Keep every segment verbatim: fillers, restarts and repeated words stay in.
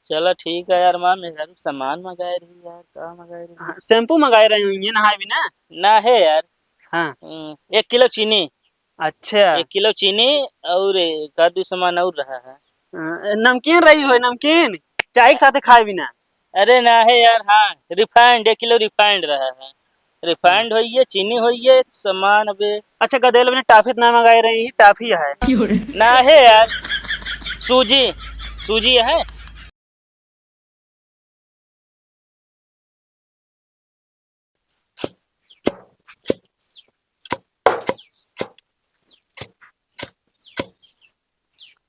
चला ठीक है यार, माँ मेहरारू सामान मंगाए रही यार, का मंगाए रही? हाँ, shampoo मंगाए रही हुई है नहाए बिना। ना है यार। हाँ। हम्म, एक किलो चीनी। अच्छा। एक किलो चीनी और एक आध दो सामान और रहा है। हाँ, नमकीन रही हो, नमकीन चाय के साथ खाए बिना। अरे ना है यार, हाँ, refined, एक किलो refined रहा है। Refined होइए, चीनी होइए, सामान अबे। अच्छा, गदेल अपने टाफी तो ना मंगाए रही, टाफी है। ना है यार, सूजी, सूजी है।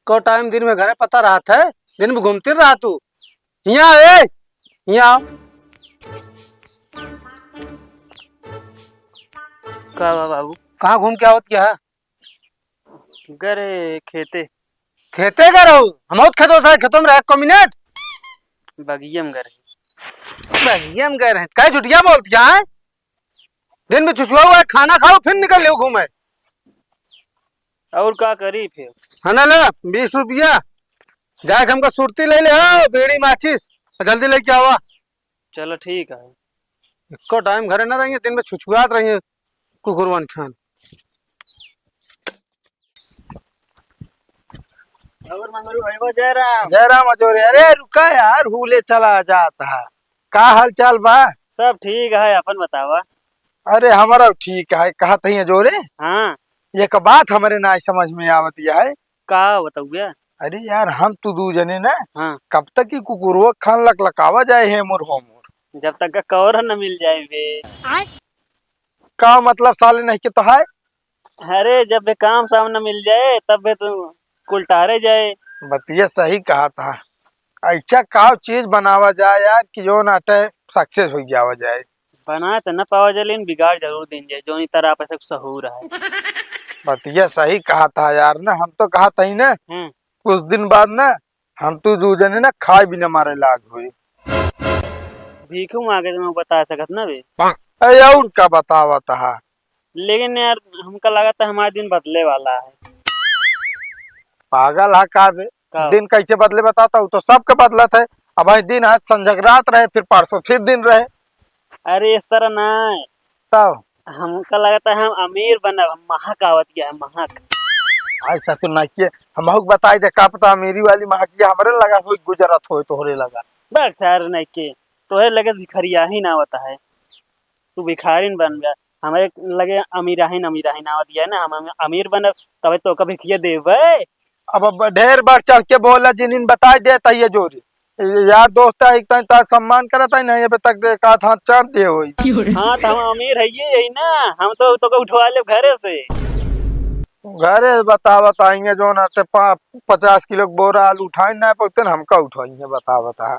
को टाइम दिन में घरे पता रहत है, दिन में घूमती रहा तू। हियाँ ए, हियाँ। का बा बाबू? कहाँ घूम के आवत क्या है? गरे खेते। खेते गए रहो? हम बहुत खेतों से, खेतों में रहे एको मिनट। बगिया में गए रहे। बगिया में गए रहे? काहे झुटिया बोलत क्या है? दिन में छुछुआ हुआ है, खाना खाओ, फिर निकल लेओ घूमे। और का करी फिर? है ना, ले बीस रुपया, जाके हमका सुरती ले ले हो, बीड़ी माचिस, जल्दी लेके आवा। चलो ठीक है। एको टाइम घरे ना रहिए, दिन में छुछुआत रहिए कुकुरवन खान। और मंगरू भाई, वो जय राम। जय राम अजोरे। अरे रुका यार, हुले चला जात है। का हाल चाल बा? सब ठीक है, अपन बतावा। अरे हमारा ठीक है, कहत ही अजोरे। हाँ। एक बात हमरे ना समझ में आवत है। का बताऊँ भैया? अरे यार, हम तू दू जने ना, हाँ। कब तक ही कुकुरवा खान लकलकावा जाए है मोर हो मोर। जब तक का कौर न मिल जाए बे। आय? का मतलब साले नहीं के तो है? अरे, जब भी काम सामने मिल जाए, तब भी तू कुल टहरे जाए। बतिया सही कहत हा। ऐसा का चीज बनावा जाए यार कि जो नाटे success हो जावा जाए। बनाए तो न पावा जाए, लेकिन बिगाड़ जरूर दिन जाए, जो नी तरह आप ऐसे सहूर है। बतिया सही कहत हा यार ना, हम तो कहत ही ना, हम्म। कुछ दिन बाद ना हम तू दू जने ना खाए बिना मारे लाग होई। भीखू मांगे तो मैं बता सकत ना बे। ए, और का बतावत हा? लेकिन यार, हमका लागत है हमारा दिन बदले वाला है। पागल हा का बे? का? दिन कैसे बदले बताता हूँ, तो सबके बदलत है। अब आज दिन है, संझक रात रहे, फिर परसों फिर दिन रहे। अरे इस तरह ना है। तब? हमका लागत है हम अमीर बनब, हम महक आवत गया है, महक। आज ससुर ना किए, हम महक बताई दे, का पता अमीरी वाली महक ये हमरे लगा होई, गुजरत होई तोहरे लगा। बस यार नहीं के, तोहरे लगे भिखरिया ही ना होता है। तू भिखारिन बन गया, हमारे लगे अमीराहिन, अमीराहिन आवत गया ना, हम, हम अमीर बनब, तबे तो कभी किए देबे। अब, अब ढेर बढ़ चढ़ के बोला, जिनिन बताई देत ही अजोरे। यार दोस्त है, एक तनी तार सम्मान करत है, नहीं अबे तक देखा था चांद दे होई। हाँ, तो हम अमीर है ये, यही ना, हम तो, तो को उठवा ले घरे से। घरे बतावत आएंगे जो ना ते पा-, पचास किलो के बोरा आलू उठाए ना पकते, हमका उठाएंगे बतावत है।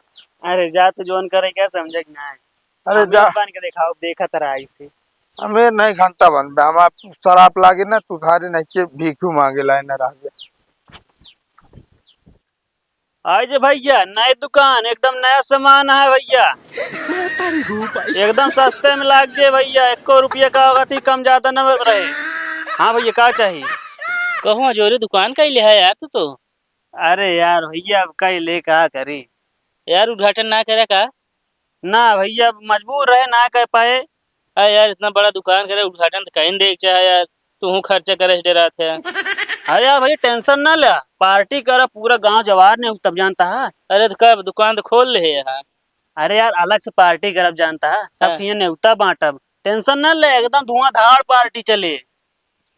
अरे जा, तू जोन करे क्या समझे कि ना है? अरे हम जा। बन के दिखाओ, देखत रहा इसे। हमें नहीं घंटा बन बे, हमार शराब लागे ना, तू थारे नहीं के भीखू मांगे लाए ना रह गया। आई जे भैया, नए दुकान, एकदम नया सामान है भैया। एकदम सस्ते में लाग जे भैया, एको रुपया का होगा थी कम ज्यादा न रहे। हाँ भैया, का चाहिए? कहूँ अजोरे दुकान का ही ले है यार तू तो। अरे यार भैया, अब का ही ले का करी? यार उद्घाटन ना करे का? ना भैया, अब मजबूर रहे, ना कर पाए। अरे यार, इतना बड़ा दुकान करे, उद्घाटन तो कहीं देख चाहे यार, तू खर्चा करे से डरात है। अरे यार भैया, tension ना ले, party करा, पूरा गांव जवार ने तब जानता है। अरे तो कब दुकान तो खोल ले है यार। अरे यार, अलग से party करब जानता है, सब हाँ। किए नेवता बांटब, tension ना ले, एकदम धुआंधार party चले।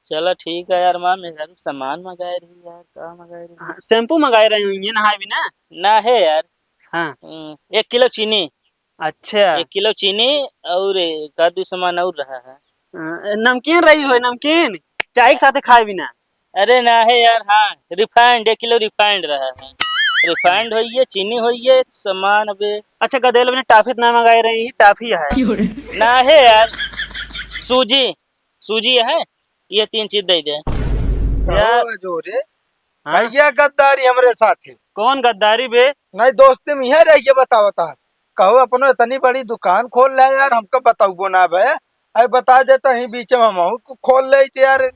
चला ठीक है यार, माँ मेहरारू सामान मंगाए रही यार, का मंगाए रही? हाँ, shampoo मंगाए रही हुई है नहाए बिना। ना है यार। हाँ। हम्म, एक किलो चीनी। अच्छा। एक किलो चीनी और एक आध दो सामान और रहा है। हाँ, नमकीन रही हो, नमकीन चाय के साथ खाए बिना। अरे ना है यार, हाँ, refined, एक किलो refined रहा है। Refined होइए, चीनी होइए, सामान अबे। अच्छा, गदेल अपने टाफी तो ना मंगाए रही, टाफी है। ना है यार, सूजी, सूजी है, ये तीन चीज दे दे। यार। कहो अजोरे, हाँ? भैया गद्दारी हमरे साथ है। कौन गद्दारी बे? नहीं दोस्ती में यह रह के बतावता है। कहो अपनो इतनी बड़ी दुकान खोल ले यार, हमको बताओ ना बे। अरे बता देता ही बीच में हम को खोल ले यार।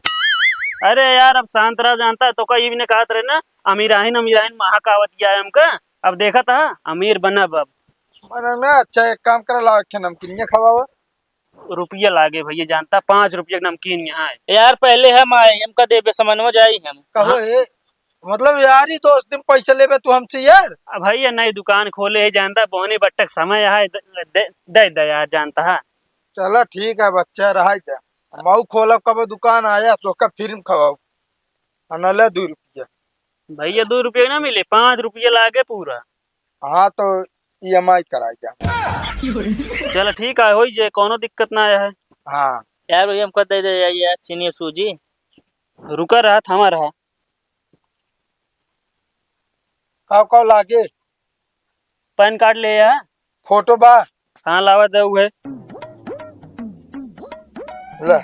अरे यार, अब शांत रह, जानता है तो का ये भी ने कहत रहे ना, अमीराहिन, अमीराहिन महक आवत गया है हमका। अब देखत ह, अमीर बनब अब। मने ना, अच्छा, एक काम करा, लाओ, एक ठे नमकीनिया खवावा। रुपया लागे भइया, जानता, पाँच रुपया के नमकीन यहाँ है। यार, पहले हम आए, हमका देबे, समनवा जाई हम। कहो हाँ। हे, मतलब यार, ई दोस्त दिन पैसा लेबे तू हमसे यार? अब भइया, नई दुकान खोले है, जानता, बोहनी बट्टक समय है, दे, दे, दे दे यार, जानता है। चला ठीक है बच्चा, रहा जा। मऊ खोलब कबो दुकान आया, तोका फिर खवाऊ। आ न ले दू रुपया। भइया, दू रुपया ना मिले, पाँच रुपया लागे पूरा। हाँ, तो ई एम आई कराई जा। चला ठीक है, होई जे, कौनो दिक्कत ना है। हाँ। यार, भइया, हमका दे दे यार, चीनी और सूजी। रुका रहा, थामा रहा। का का लागे? पैन कार्ड ले आ। फोटो बा? हाँ, लावा दे उहे। ले।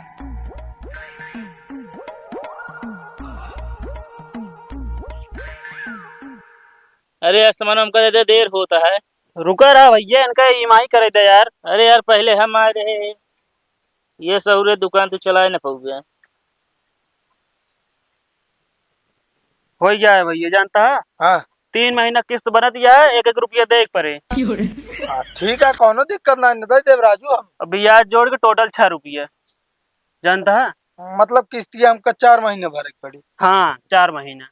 अरे यार, सामान हमका दे दे, देर होता है। रुका रहा भइया, इनका ई एम आई करे दे यार। अरे यार, पहले हम आए रहे, ये सहुरे दुकान तू चलाए न पउबे। हो गया है भइया, जानता है? हाँ। तीन महीना किस्त बनत गया है, एक एक रुपया दे के परे। हाँ, ठीक है, कौनो दिक्कत ना, न दे देब राजू हम। अब ब्याज जोड़ के टोटल छह रुपया, जानता है? मतलब किस्तिया हमका चार महीने भरे के पड़ी? हाँ, चार महीना।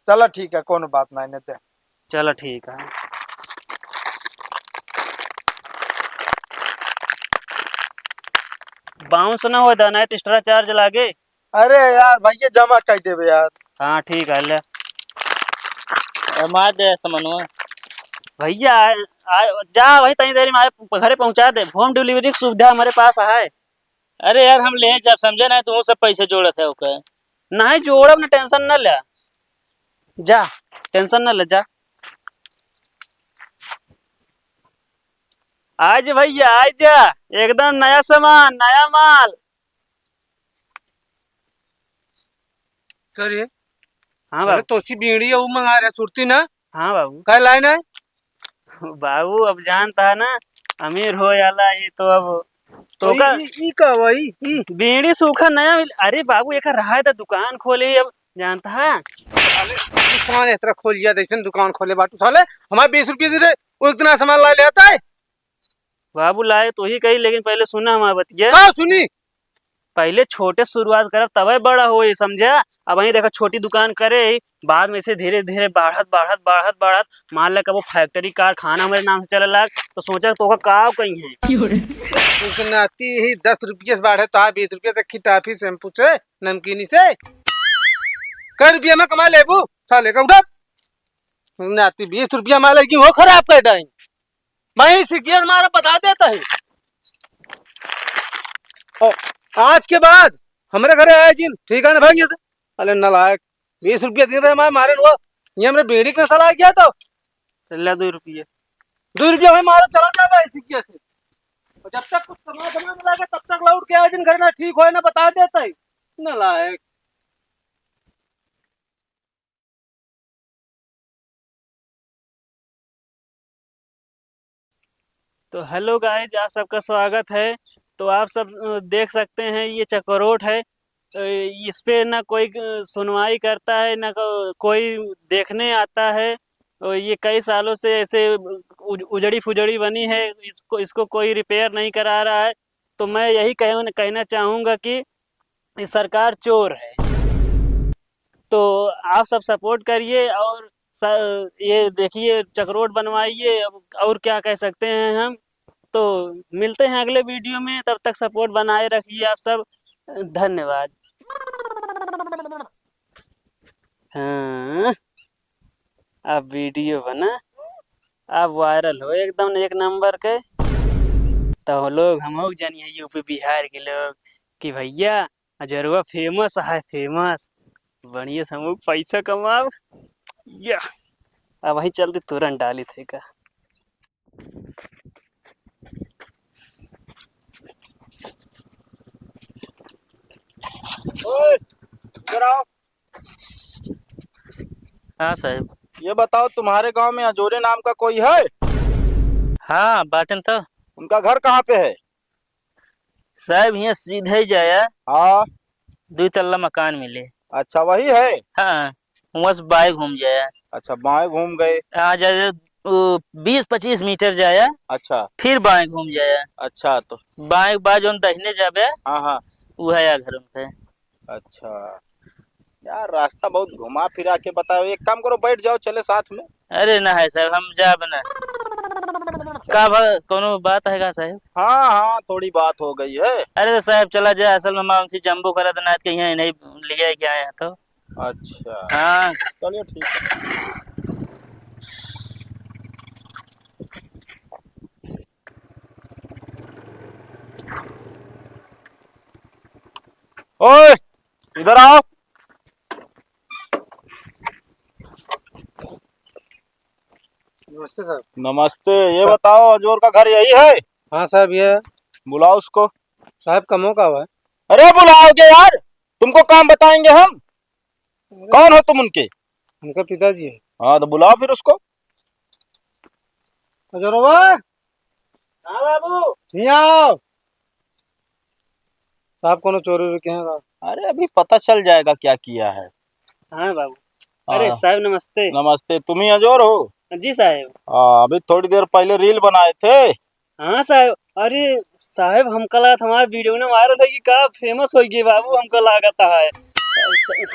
चला ठीक है, कौनो बात ना, न दे। चला ठीक है। बाउंस ना हो दा, नहीं तो एक्स्ट्रा चार्ज लागे। अरे यार भइया, जमा कर देबे यार। हाँ ठीक है, ले। ए, मार दे समनवा। भइया, आ, आ, जा भाई, तनी देरी में आए, घरे पहुँचा दे। होम डिलीवरी की सुविधा हमरे पास है। अरे यार, हम ले जाब, समझे ना, तू सब पैसे जोड़त है ओकर। नहीं जोड़ब ना, टेंशन ना ले। जा, टेंशन ना ले, जा। आज भइया, आज जा, एकदम नया सामान, नया माल। करे? हाँ अरे बाबू। तोसी बीड़ी अउ मंगा रहे, सुरती ना? हाँ बाबू। का लाए ना? बाबू, अब जानता है ना, अमीर हो जाला, ये तो अब तो तो का ई, ई, ई का हुआ, ई, ई? बीड़ी सूखा नया मिल। अरे बाबू, एक रहा था दुकान खोले, अब जानता है? साले, दुकान इस तरह खोल लिया, जैसे दुकान खोले बाटू साले, हमारे बीस रुपये दे दे, वो इतना सामान ला ले आता है। बाबू, लाए तो ही कही, लेकिन पहले सुना हमार बतिया। का सुनी? पहले छोटे शुरुआत करब, तबे बड़ा होई, समझा? अब वहीं देखा, छोटी दुकान करे, बाद में से धीरे धीरे बढ़त, बढ़त, बढ़त, बढ़त, मान ला कबो फैक्ट्री, कारखाना हमरे नाम से चले लाग, तो सोचा तोका का कही है। उनके नाती ही दस रुपये से बाढ़े, तो हाँ, बीस रुपये तक की टाफी शैम्पू से, नमकीनी से, कै रुपया में कमा लेबू? साले का उधर नाती बीस रुपया माले की हो खराब कर डाइन। मैं ही सिकिया मारा बता देता है। और आज के बाद हमरे घरे आए जिन, ठीक है ना भाई? अरे नालायक, बीस रुपया दिन रहे मारे, मारे वो, ये हमरे बीड़ी के नशा लाग गया तो। ले दो रुपये। दो रुपया भाई मारा चला जाए भाई सिकिया से। और जब तक कुछ सामान सामान मिला के तब तक लौट के आए जिन घर ना ठीक होए ना बता देता है। नालायक। तो हेलो गाइस, आप सबका स्वागत है। तो आप सब, अ, देख सकते हैं, ये चकरोट है। अ, इस पे ना कोई, अ, सुनवाई करता है, ना को-, कोई देखने आता है। और ये कई सालों से ऐसे उज-, उजड़ी फुजड़ी बनी है, इसको, इसको कोई रिपेयर नहीं करा रहा है। तो मैं यही कहूँ, कहना चाहूँगा कि ये सरकार चोर है। तो आप सब सपोर्ट करिए और स-, ये देखिए, चकरोट बनवाइए। अब और क्या कह सकते हैं हम। तो मिलते हैं अगले वीडियो में, तब तक सपोर्ट बनाए रखिए आप सब। धन्यवाद। हाँ, अब वीडियो बना, अब वायरल हो एकदम एक नंबर के। तो लोग, हम लोग जानिए यूपी बिहार के लोग कि भैया अजरवा फेमस है, फेमस। बढ़िया से हम लोग पैसा कमाब। या, अब वहीं चलते तुरंत डाली थे का। ओए, इधर आओ। हाँ साहब। ये बताओ, तुम्हारे गांव में अजोरे नाम का कोई है? हाँ, बाटन तो। उनका घर कहाँ पे है? साहब, यहाँ सीधे ही जाया। हाँ। दुई तल्ला मकान मिले। अच्छा, वही है? हाँ, वहाँ से बाएं घूम जाया। अच्छा, बाएं घूम गए। हाँ, जा, जा, वो बीस पच्चीस मीटर जाया, अच्छा। फिर बाएं घूम जाया। अच्छा, तो बाएं बा जौन दहिने जाबे, हाँ, हाँ। उहै या घर उनके। अच्छा। यार, रास्ता बहुत घुमा फिरा के बताओ। एक काम करो, बैठ जाओ, चले साथ में। अरे ना है साहब, हम जाब ना। का भा, कोनो बात है का साहब? हाँ, हाँ, थोड़ी बात हो गई है। अरे तो साहब, चला जाए, असल में हम उनसे जम्बो करा देना, आज कहीं नहीं लिया है क्या है तो। अच्छा। हाँ। चलिए, ठीक है। ओए, इधर आओ। नमस्ते साहब। नमस्ते। ये बताओ, अजोर का घर यही है? हाँ साहब, ये है। बुलाओ उसको। साहब, कमो का हुआ है? अरे, बुलाओगे यार, तुमको काम बताएंगे हम। अरे, कौन हो तुम उनके? उनका पिताजी है। हाँ, तो बुलाओ फिर उसको। अजोरवा। हाँ बाबू। हियाँ आओ। साहब, कोनो चोरी उरी किहे का? अरे, अभी पता चल जाएगा क्या किया है। हाँ बाबू। अरे हाँ। साहब, नमस्ते। नमस्ते, तुम ही अजोर हो? जी साहब। हाँ, अभी थोड़ी देर पहले reel बनाए थे। हाँ साहब, अरे साहब, हमका लागत हमार video ना viral होई कि का, famous होई गई बाबू, हमका लागत है।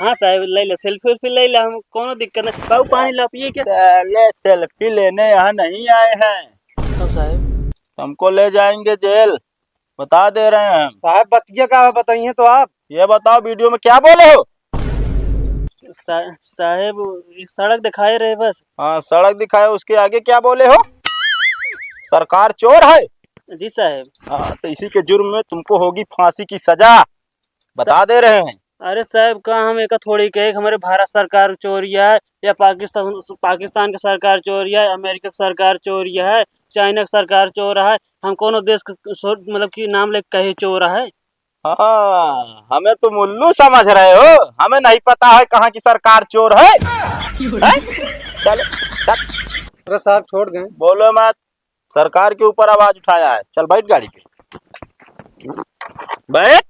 हाँ साहब, ले ले, selfie उल्फी ले ले, हम कोनो दिक्कत नहीं। बाबू, पानी ला पिए क्या? ले, selfie लेने यहाँ नहीं आए हैं। तो साहब? तुमको ले जाएंगे जेल, बता दे रहे हैं हम। साहब, बतिया का है, बताइए तो आप। ये बताओ, video में क्या बोले हो? सा-, साहेब, एक सड़क दिखाए रहे बस। हाँ, सड़क दिखाए, उसके आगे क्या बोले हो? सरकार चोर है। जी साहेब। हाँ, तो इसी के जुर्म में तुमको होगी फांसी की सजा, बता दे रहे हैं। अरे साहेब, का हम एका थोड़ी कहे कि हमारे भारत सरकार चोरिया है या पाकिस्तान, पाकिस्तान के सरकार चोरिया है, अमेरिका के सरकार चोरिया है, चाइना के सरकार चोर है, हम कोनो देश के सो-, मतलब कि नाम लेके कहे चोर है? हाँ, हमें तुम उल्लू समझ रहे हो, हमें नहीं पता है कहाँ की सरकार चोर है। हैं? चलो, चल। अरे साहब, छोड़ दें। बोलो मत, सरकार के ऊपर आवाज उठाया है। चल, बैठ गाड़ी पे, बैठ।